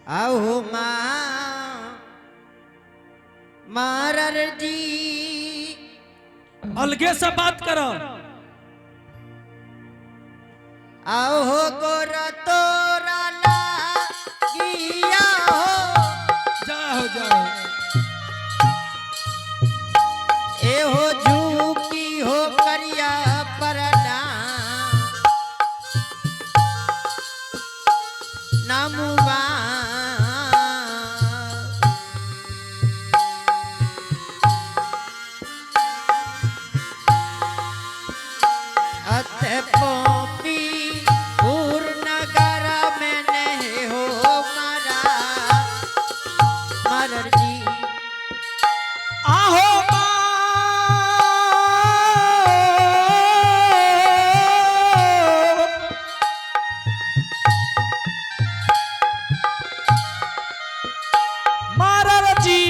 आओ माँ मारर जी। अलगे से बात करो। आओ गोरा तोरा लागिया हो। जाओ जाओ। ए हो झूकी हो करिया परना नामुबा। अत पोपी पूर्णगर में नहीं हो मरा मरर जी। आहो मारर जी।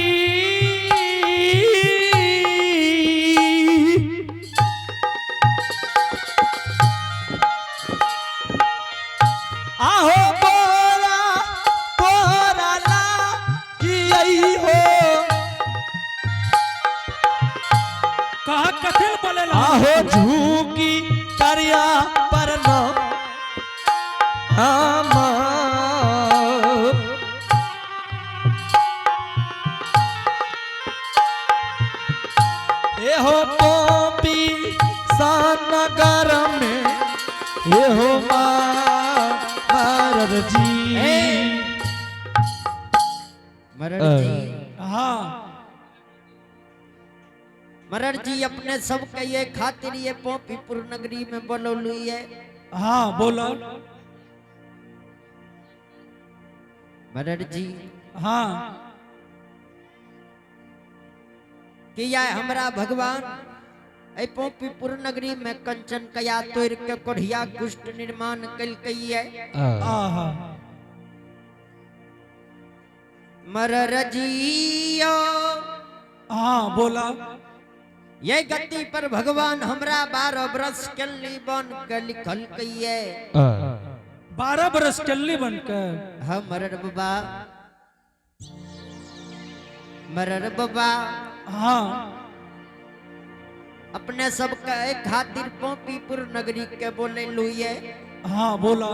आहो बोरा तोरा ला हो। कहा कथिल बोले? आहो झूकी करिया पर न हम। ए हो पोपी सानगर में ए हो मारर जी। मरर जी। हाँ। मरर जी, अपने सब के ये खातिर ये पोपीपुर नगरी में बोलौलू ये। हाँ, बोलो। मरर जी। हाँ। कि या हमरा भगवान ए पोपीपुर नगरी में कंचन कया तोड़ के कोढ़िया कुष्ठ निर्माण कलकै। आहा। मरर जियो। हाँ, बोला। ये गति पर भगवान हमरा 12 बरस केलनी बन के लिखल कहिए। 12 बरस चलनी बन के। हाँ मरर बाबा, मरर बाबा। हाँ। अपने सब के खातिर पोपीपुर नगरी के बोले लुए। हाँ, बोला।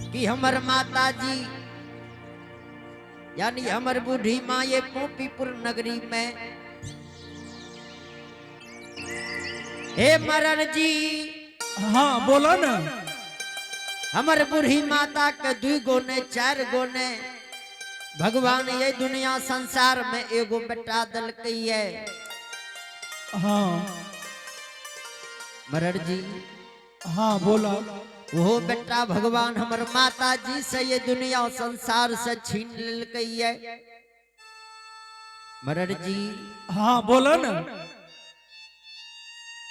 कि हमर माता जी यानी हमर बूढ़ी माँ ये पोपीपुर नगरी में, हे मरर जी। हाँ, बोला ना। हमर बूढ़ी माता के 2 गो ने, 4 गो ने, भगवान ये दुनिया संसार में एगो बेटा दलकै है। हाँ। मरर जी। हाँ, बोला। वो बेटा भगवान हमर माता जी से ये दुनिया संसार से छीन लेलकै है मरर जी। हाँ, बोला ना।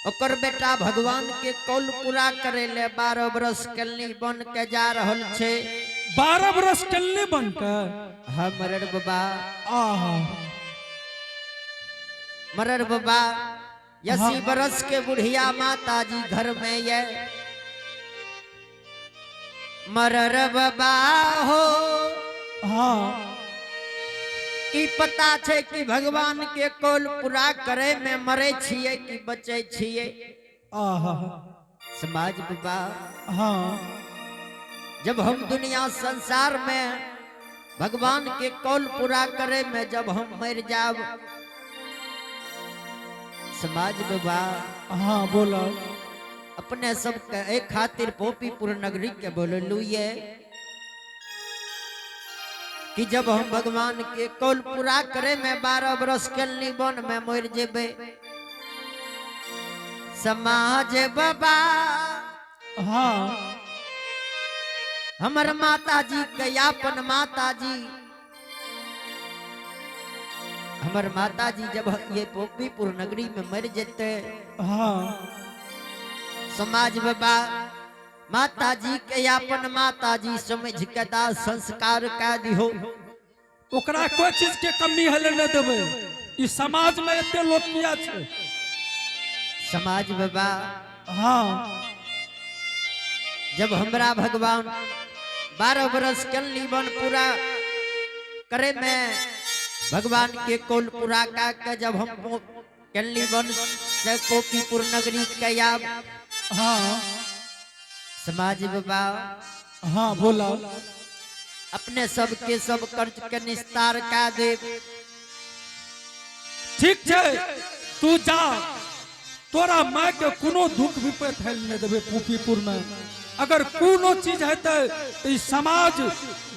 ओकर बेटा भगवान के कौल पूरा करे ले 12 बरस कलनी बन के जा रहल छे। 12 बरस चलनी बन के। हाँ मरर बाबा। आहा। मरर बाबा, 80 बरस के बुढ़िया माता जी घर में ये मरर बाबा हो। हाँ। की पता छे कि भगवान के कौल पूरा करे में मरे छिए कि बचे छिए। आहा। समाज बाबा। हाँ। जब हम दुनिया संसार में भगवान के कौल पूरा करे में जब हम मर जाब समाज बाबा। हाँ, बोला। अपने सब के एक खातिर पोपीपुर नगरी के बोललू ये कि जब हम भगवान के कौल पूरा करे में 12 बरस के वन में मर जेबे समाज बाबा। हाँ। हमर माता जी के अपन माता जी, हमर माता जी जब ये पोपीपुर नगरी में मर जेते। हाँ। समाज बाबा, माता जी के अपन माता जी समझ के दाह संस्कार कर दिहो। ओकरा कोई चीज के कमी हले न देबै। ई समाज में एते लोग किया छै? समाज बाबा। हाँ। जब हमरा भगवान 12 बरस कलनी बन पूरा करे में भगवान के कोल पूरा का के जब हम कलनी बन से कोपीपुर नगरी के आब। समाज बाबा। हाँ, बोला। अपने सब के सब कर्ज के निस्तार का देव। ठीक छै, तू जा, तोरा माय के कोनो दुख विपत हेल नहीं देबै। पुपीपुर में अगर कोनो चीज हेतै तऽ ई समाज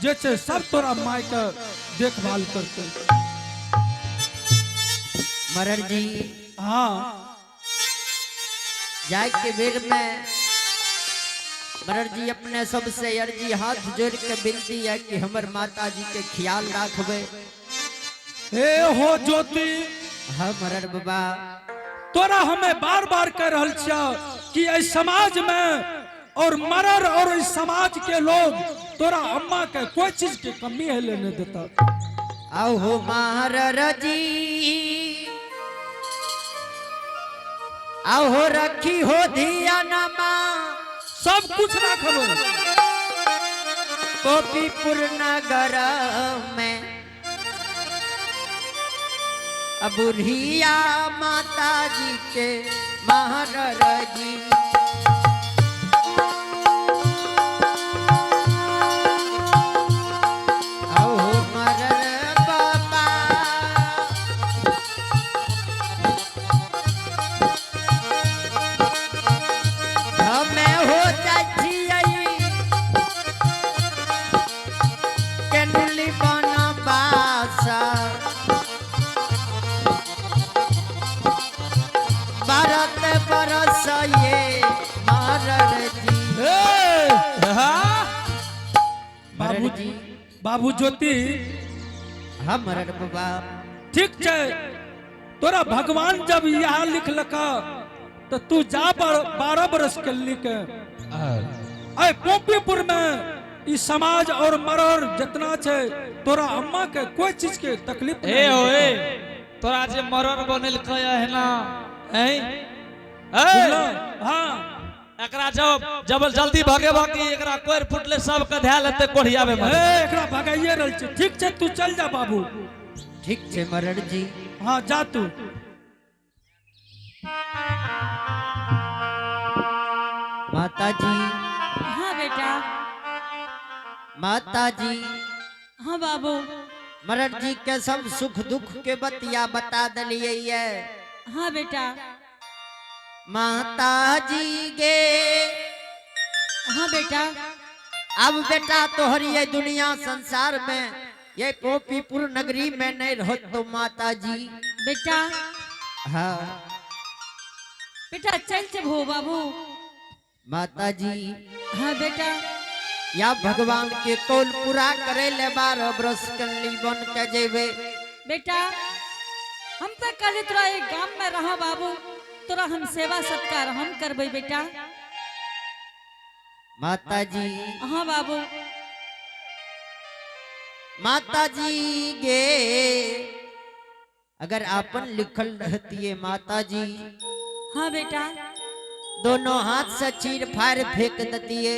जे छै सब तोरा माय के देखभाल करतै। मरर जी। जाय के बेर में मरर जी, अपने सबसे अर्जी हाथ जोड़ के विनती है कि हमर माता जी के ख्याल राखबे। हे हो ज्योति। हाँ मरर बाबा। तोरा हमें बार बार कह रहल छियौ कि एहि समाज में और मरर और इस समाज के लोग तोरा अम्मा के कोई चीज के कमी हेले नहीं देता। आओ हो मरर जी, आओ हो रखी हो धिया नमा। सब कुछ राखब। गोपीपुर नगर में बुढ़िया माता जी के महारर जी। आओ हो मरर बाबा। हमें हो जाइ छियै केनुली बनवासा, 12 बरस ये मरर जी। ए, मरर बाबू जी। बाबू ज्योति। हाँ मरर बाबा। ठीक छै, तोरा भगवान जब यहाँ लिखलक तो तू जा 12 बरस के लिख अय पोपीपुर में ई समाज और मरर जितना छै तोरा अम्मा के कोई चीज के तकलीफ ए नहीं हो ए। हेतौ। तोरा जे मरर बनेलकै एहना हैं ए? बुझलौ? हाँ। एकरा जब जब जल्दी भगे बाकी एकरा कोर फुटले सबके धैल हेतै कोढ़ियाबे में। ए, एकरा भगाइए रहल छै। ठीक छै, तू चल जा बाबू। ठीक छै मरर जी। हाँ, जा तू। माता जी। हाँ बेटा। माता जी। हाँ बाबू। मरर जी के सब सुख दुख के बतिया बता दिलियै ये। हाँ बेटा। माता जी गे। हाँ बेटा। अब बेटा तोहर ये दुनिया संसार में ये पोपीपुर नगरी में नहीं रहो तो माता जी। बेटा। हाँ। बेटा, चल जबो बाबू। माता जी। हाँ बेटा। या भगवान के कौल पूरा करे ले 12 बरस कल्ली बन के जेबे। बेटा, हम तो कल तोरा एक गांव में रहा बाबू, तोरा हम सेवा सत्कार हम करबै बेटा। माता जी। हाँ बाबू। माता जी गे, अगर आपन लिखल रहती है माता जी, हाँ बेटा। दोनों हाथ से चीर फाड़ फेंक देती है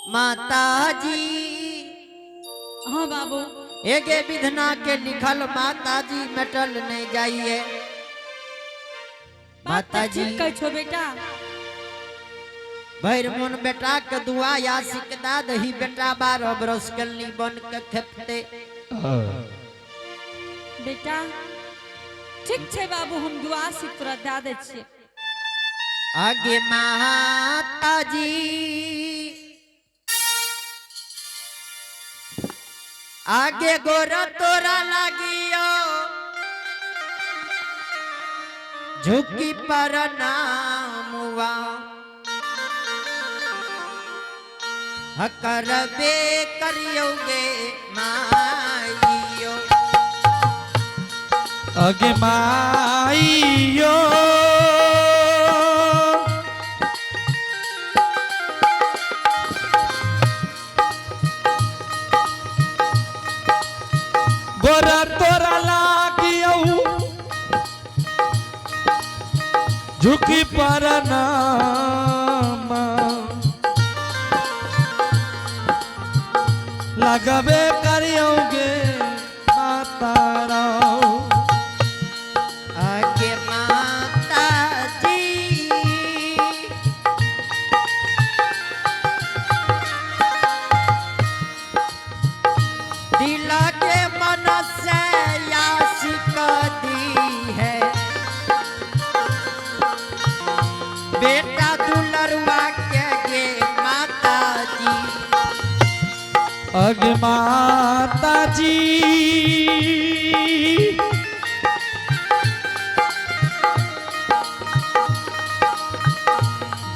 माता जी। हाँ बाबू। एगे विधना के लिखल माता जी मेटल नहीं जाइए। बात माता तऽ जी। ठीक कहै छो बेटा। भरि मोन बेटा के दुआ या सिकदा दही बेटा, 12 बरस कलनी बन के खेपते। बेटा, ठीक छै बाबू, हम दुआ से तोरा दए दै छियै। आगे माता जी, आगे गोरा तोरा लागियो, झुकी पर नामुआ करबे करियोगे माइयो। अगे माइयो। गोरा तोरा लागियौ, झुकी पर नाम। लगबे करियोगे माता राव। आगे माता जी दिल के मन से यासिक दी है बेटा दुलरुआ के गे माता जी। अग माता जी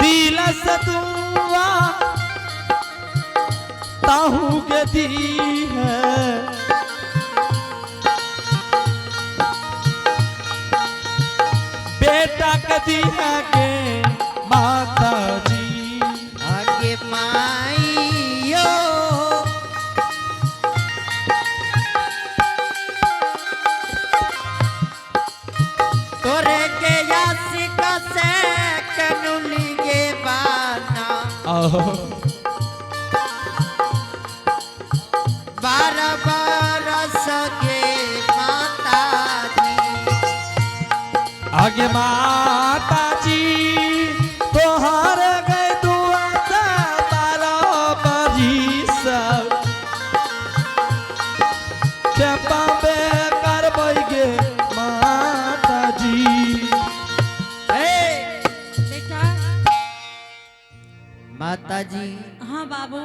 दिल से दुआ ताहू के दी है। बेटा के दी है के माता जी। आगे माइयो तोरे के यासिक से कनुली गे बाना आहो। 12 बरस गे माता जी। आगे माता जी तोहर गए दुआ से 12 बरिस के पाबे करबै गे माता जी। ए बेटा। माता जी। हाँ बाबू।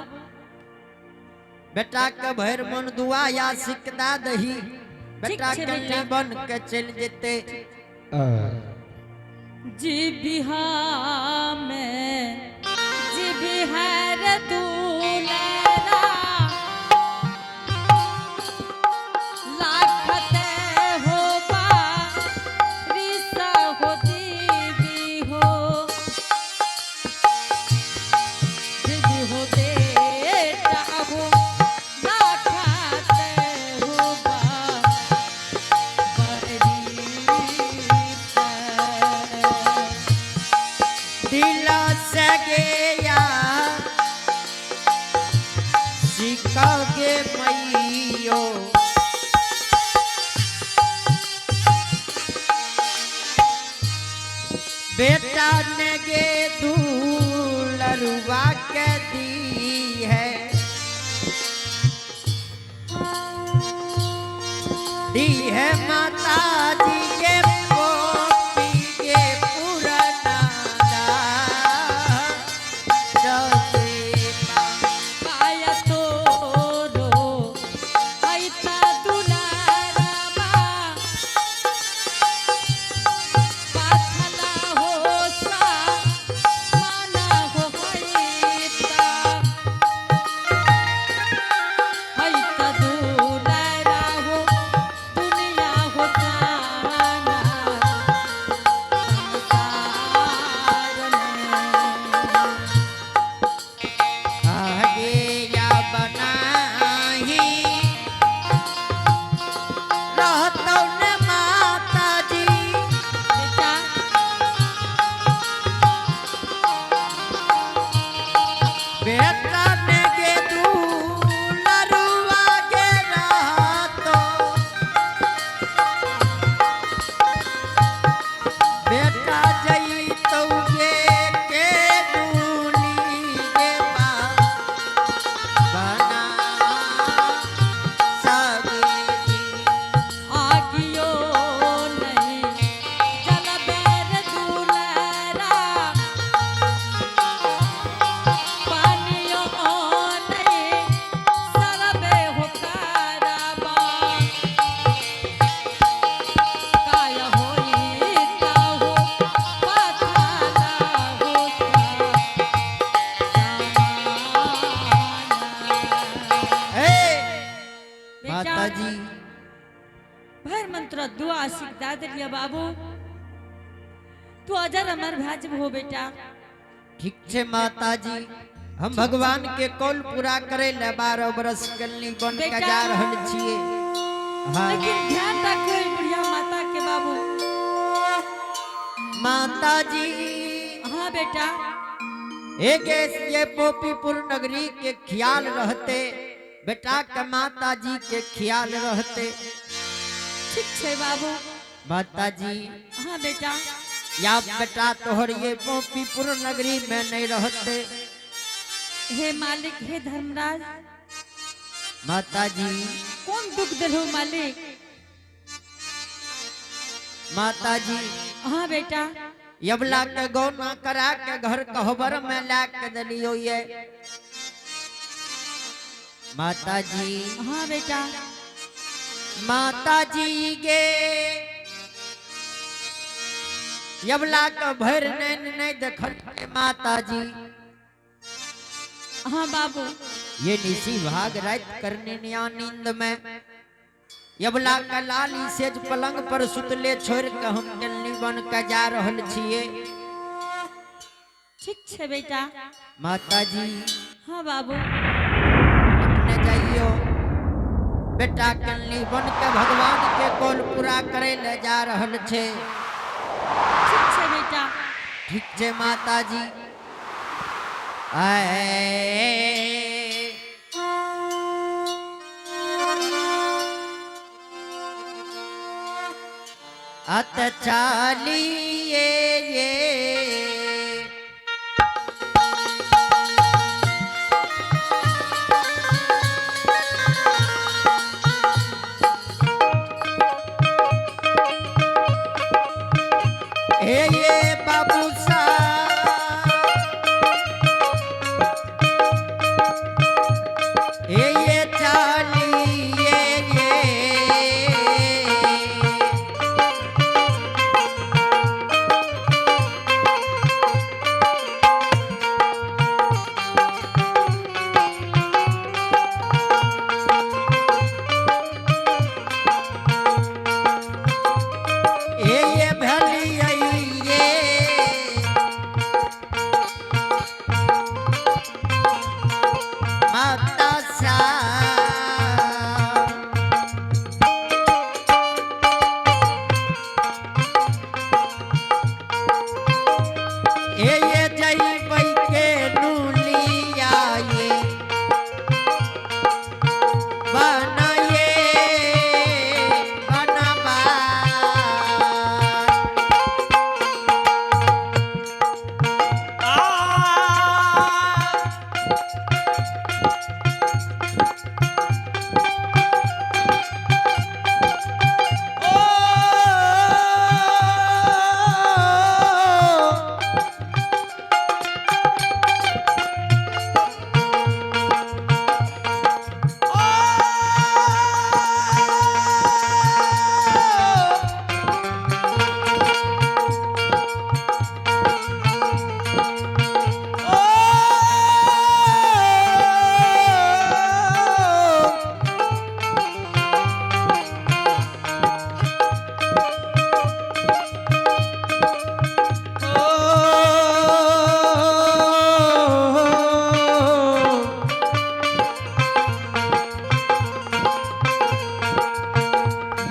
बेटा के भर मन दुआ या सिकदा दही बेटा छै के बेटा। बन के चल जेते। जी बिहार में जी बिहार दुलारा लाखते हो बा रिसा हो दीवी हो दीवी हो बेटा हो लाखते हो बा दिल से गया सिका गे मैयो बेटा ने गे दूलरुआ के दी है दी है माता जी के पोपी के पुराना काया तोरो ऐता दुलारामा पाथला होसा माना हो हैता हैता दुलारा हो दुनिया हो जाना संसार में। आगे या बनाही रहतौ ने माता जी। बेटा। बेटा ने गे दूलरुआ गे रहतो बेटा जइतौ गे के दूली गे बा बना सगरी। आगियो नहीं जलबेर दुलारा पानियो नहीं सरबे हो काराबा काय होई हो पाथाला हो ए बेटा। माता जी। भर मंत्र दुआ आशीर्वाद दिया बाबू तू अजर अमर भाज हो बेटा। ठीक छे माता जी, हम भगवान के कौल पूरा करे ले 12 बरस कलनी बन के बेटा। जा रहल छिए। हाँ। लेकिन ध्यान रखो बुढ़िया माता के बाबू। माता जी। हाँ बेटा। एक ये पोपीपुर नगरी के ख्याल रहते। बेटा के माता जी के ख्याल रहते। ठीक छे बाबू। माता जी। हाँ बेटा। या बेटा तोहर ये गोपीपुर नगरी में नहीं रहते। हे मालिक, हे धर्मराज। माता जी। कौन दुख दिलो मालिक? माता जी। हाँ बेटा। यबला के गौना करा के घर कहबर में ला के दिलियो ये। माता जी। हाँ बेटा। माता जी गे यबला के भर नैन नहीं देखल माता जी। हाँ बाबू। ये निशी भाग रात करने निया नींद में यबला का लाली सेज पलंग पर सुतले छोड़ के हम कलनी बन के जा रहल छिए। ठीक छे बेटा। माता जी। हाँ बाबू। अपने जाइयो बेटा कलनी बन के भगवान के कोल पूरा करे ले जा रहल छे। ठीक छे बेटा। ठीक छे माता जी। आए अत चालिए ये हे ये बाबू सा हे ये चालिए ये हे ये भली ये माता सा हे ये जइबै के डुलिया ये बनाये बनवा।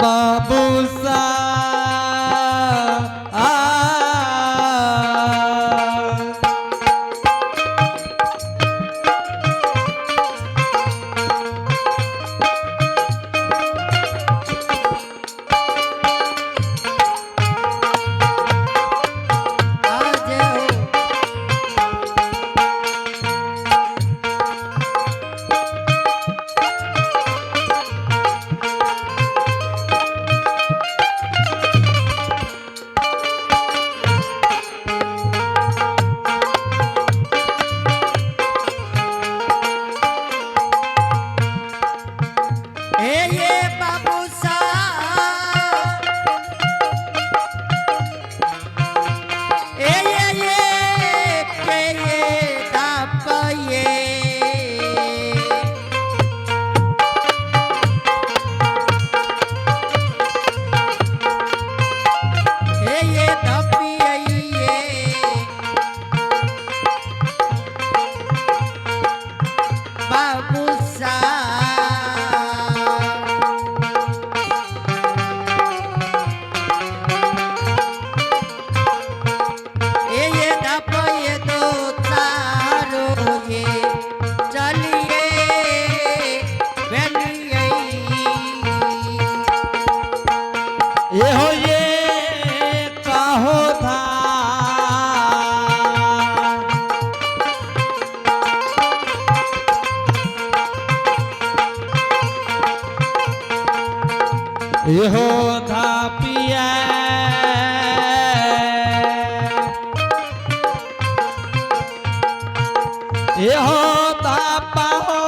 बाबू सा आज हो हे ये बाबू सा ए ये ये के ये दाप ये हे ये धपी ये बाबू सा ए ये धप ये दो चारो ये चलिए। इहो धापिया इहो धापा हो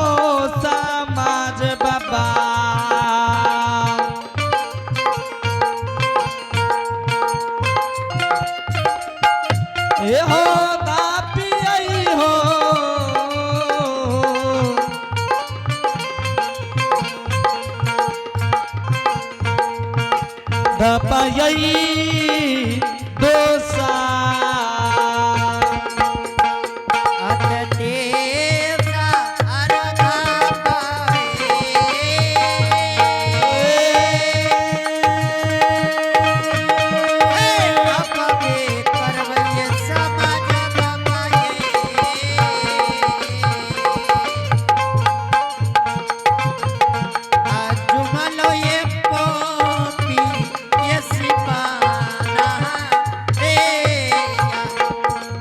समाज बाबा। इहो धापिया हो धपयई दोसा।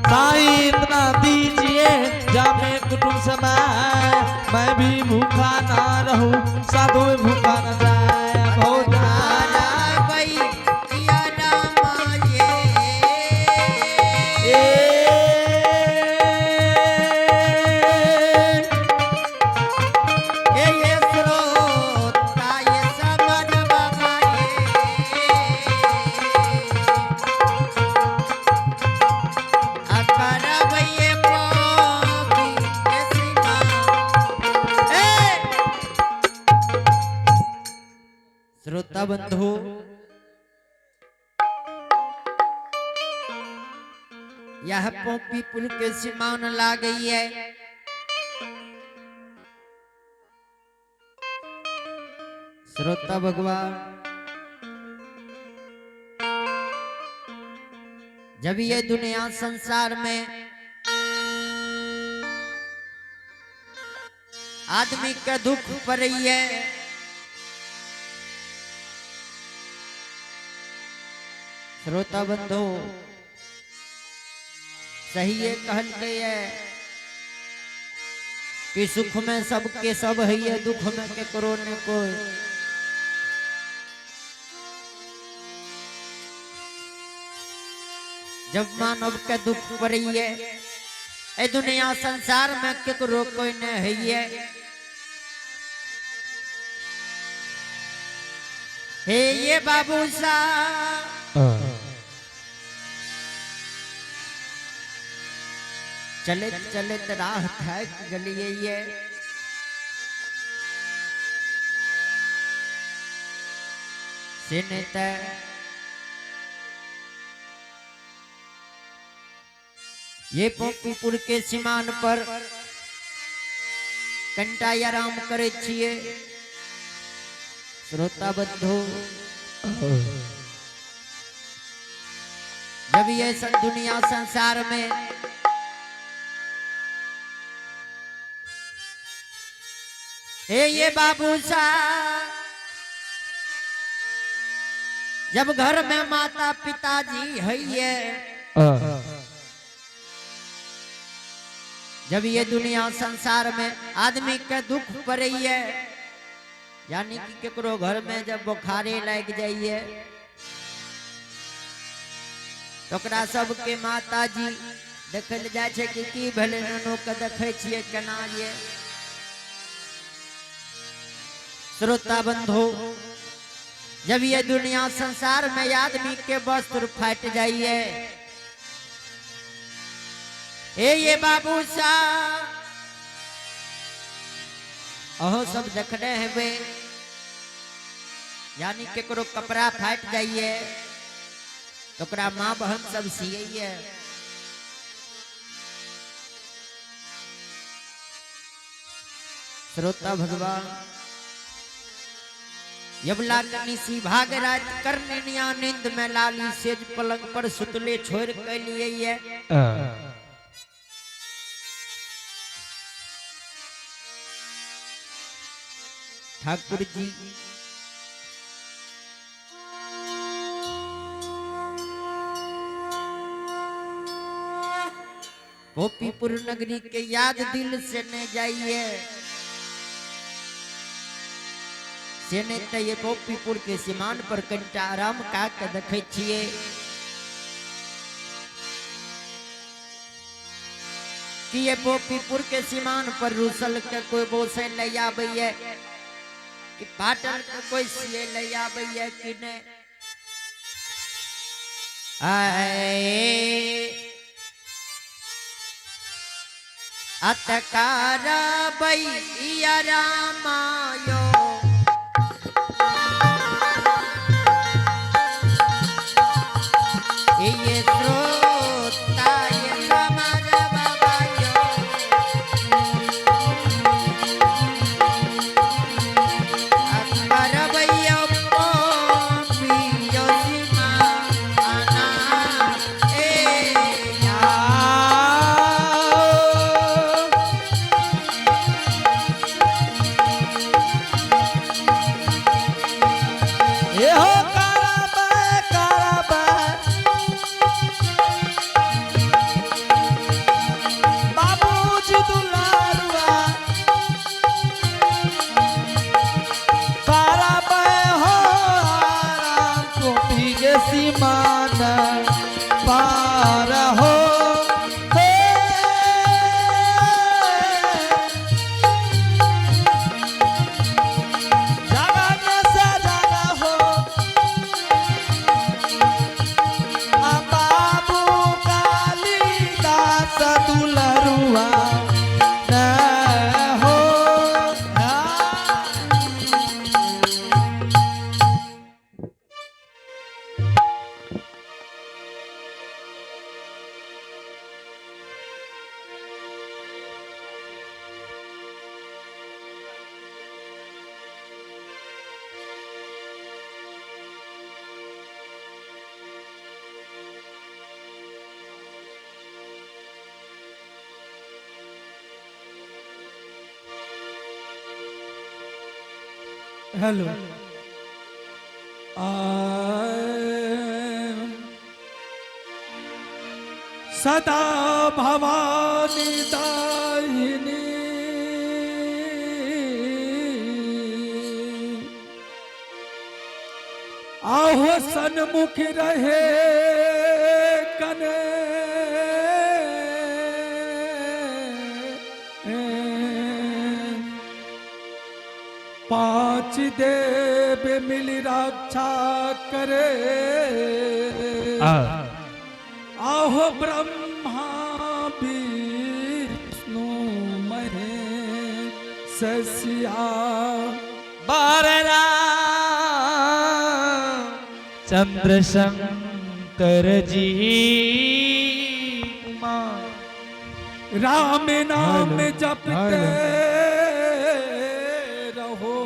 साईं इतना दीजिए जामे कुटुंब समाए, मैं भी भूखा ना रहूं, साधु भी भूखा न जाए। बहुत श्रोता बंधु, यह पोपी पुल के सीमान ला गई है। श्रोता भगवान, जब ये दुनिया संसार में आदमी का दुख पड़ी है, श्रोता बंधु, सही ये कहल गई है कि सुख में सबके सब है, ये दुख में के करो ने कोई। जब मानव के दुख पड़ी है, ए दुनिया संसार में केकरो कोई न है। हे ये बाबू साहब, चलित चलित राह थक गलिए ये, सिनत ये पोपीपुर के सीमान पर कंटा आराम करे छिए। श्रोता बंधु, जब ये दुनिया संसार में हे ये बाबू साहब, जब घर में माता पिताजी है ये, जब ये दुनिया संसार में आदमी के दुख पड़े है, यानी कि केकरो घर में जब बुखारे लग जाइए तो ओकरा सबके माता जी देखल जाय छै कि की भेलै नुनू के, देखै छियै केना ये। श्रोता बंधु, जब ये दुनिया संसार में आदमी के वस्त्र फाट जाइए, हे ये बाबू साहब, अहो सब देखने हेबे, यानी केकरो कपड़ा फाट जाइए तो ओकरा माँ बहन सब सियैये। श्रोता भगवान, यबला कनिसी भाग रात करने निया नींद में लाली सेज पलंग पर सुतले छोड़ के लिए ये। ठाकुर जी गोपीपुर नगरी के याद दिल से न जाइए। से नहीं तो ये गोपीपुर के सीमान पर कनिटा आराम का के देखे छिए। कि ये गोपीपुर के सीमान पर रुसल के कोई बोसे ले आबैये कि पाटल के कोई सिए ले आबैये कि नहीं। आए अतकारा बैया रामायो ये श्रोता ये समाज बाबायो अकबर बैया पियो सीमा आना ए या। ये हो कराबा कराबा बाबूजी दुलारुआ कराबा हो आराम टोपी के सीमान पार हो हे। जगन से जग हो आ बाबू कालिदास दुलरुआ न हो आ। हेलो सदा भवानी दाहिनी आहो सन्मुख रहे कने पांच देव मिल रक्षा करे आहो ब्रह्मा विष्णु महेश सिया बररा चंद्रशंकर जी उमा राम नाम जपते रहो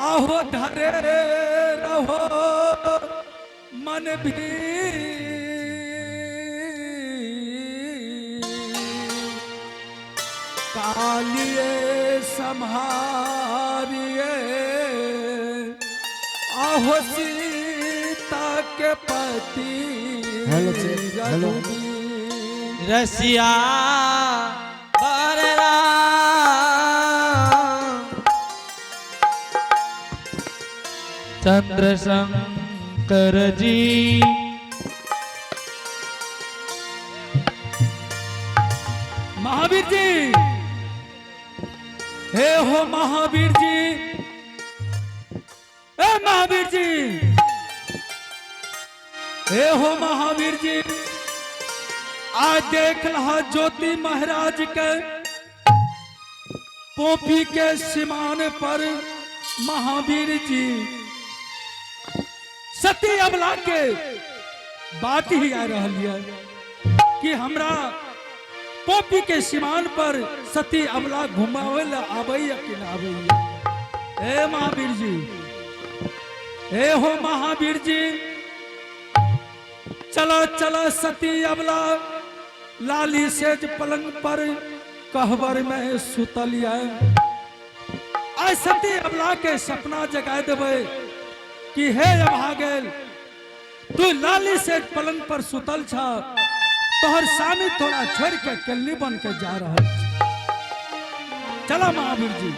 आहो धरे रहो मन भी कालिए संहारिए आहो सीता के पति हेलो चेक, हेलो। रघुवीर। रसिया बररा चंद्रशंकर जी महावीर जी, हे हो महावीर जी, ए महावीर जी, हे हो महावीर जी, आज देख रहा ज्योति महाराज के पोपी के सीमान पर महावीर जी सती अबला के बात ही आ रही है कि हमरा पोपी के सीमान पर सती अबला घुमावे ला आबैया कि ना आबैया। हे महावीर जी, हे हो महावीर जी, चला चला सती अबला लाली सेज पलंग पर कहबर में सुतल आय सती अबला के सपना जगा देबै कि हे अभागल, तू लाली सेज पलंग पर सुतल छ, तोहर सामी थोड़ा छोड़ के कल्ली बन के जा रहा। चला महावीर जी।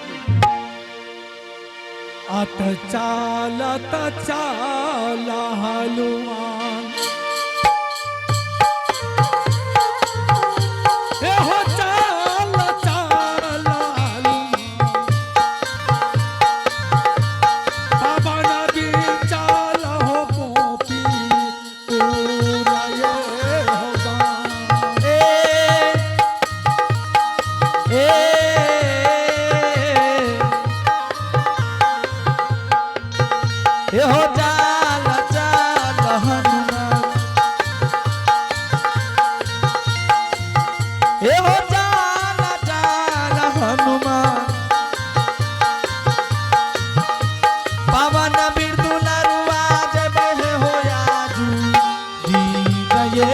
आत चालत चाला हनुमान ए हो चाल चाल हनुमान बाबा नबी चाल हो पोपी पूरा ये हो गान। ए ए हो चाल चाल हनुमान ए हो चाल चाल हनुमान पवन बिरदुलरुआ जय बहे हो आजू दीन ये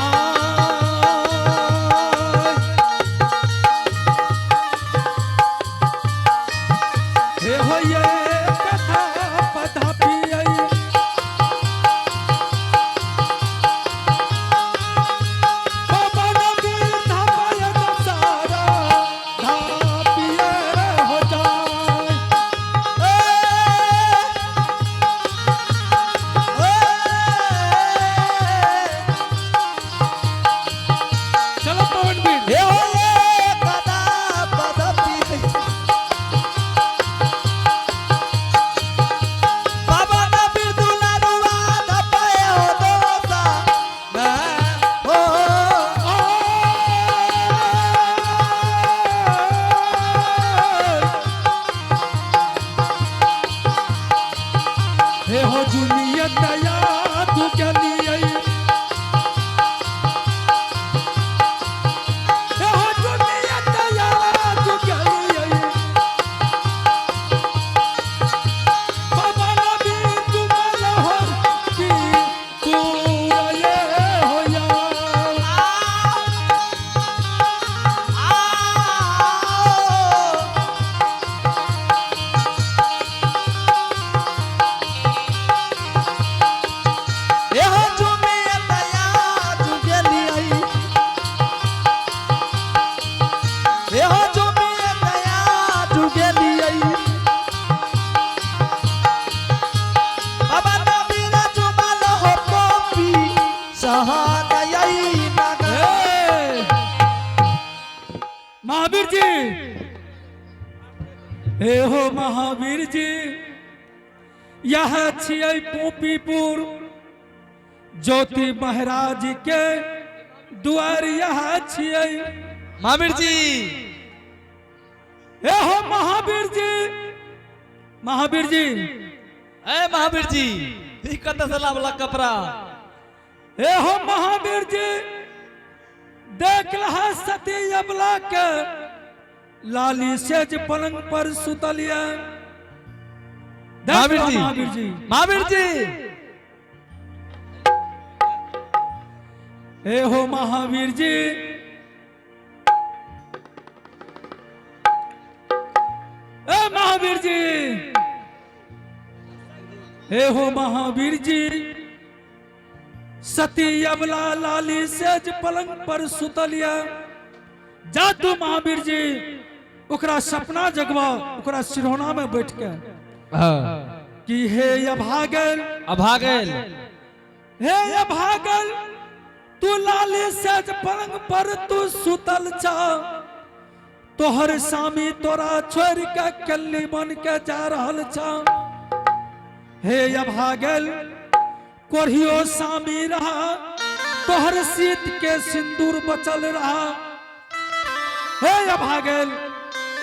आय। हे हो ये कथा पधा पियई। पवन बिरधा पायन सारा धापिए हो जाय। चलो पवन बीर हे हो ये कदा पद पीते। बाबा ना बिरदुला रुआ धपाए हो दोसा ना हो। हे हो जुनिया दया तू के लिए हे हो जुनिया दया तू के लिए बाबा नबी तू मल हो की पूरा ये हो या आ, आ, ए हो जुमिया दया जुगेलियाई। ए हो जुमिया दया जुगेलियाई। बाबा नबीरा जुमाल हो पोपी, सहादयाई नगर। हे! महावीर जी हे हो महावीर जी यह छियै पोपीपुर ज्योति महाराज के दुआर यह छियै महावीर जी हे हो महावीर जी महावीर जी ए महावीर जी ई कतऽ से लावला कपड़ा हे हो महावीर जी देख लहा सती अबला के लाली सेज पलंग पर सुतलिया देख महावीर लहा जी महावीर जी महावीर जी हे हो महावीर जी ए महावीर जी हे हो महावीर जी सती अबला लाली सेज पलंग पर सुतलिया जा तू महावीर जी ओकरा सपना जगवा ओकरा सिरहोना में बैठ के कि हे अभागल अभागल हे अभागल तू लाली सेज पलंग पर तू सुतल छा तोहर स्वामी तोरा छोड़ के कल्ली बन के जा रहल छा हे अभागल कोढ़ियो स्वामी रहा तोहर सीत के सिंदूर बचल रहा हे अभागल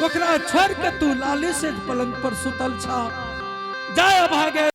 ओकरा छोड़ के तू लाली सेज पलंग पर सुतल छा जा अभागल।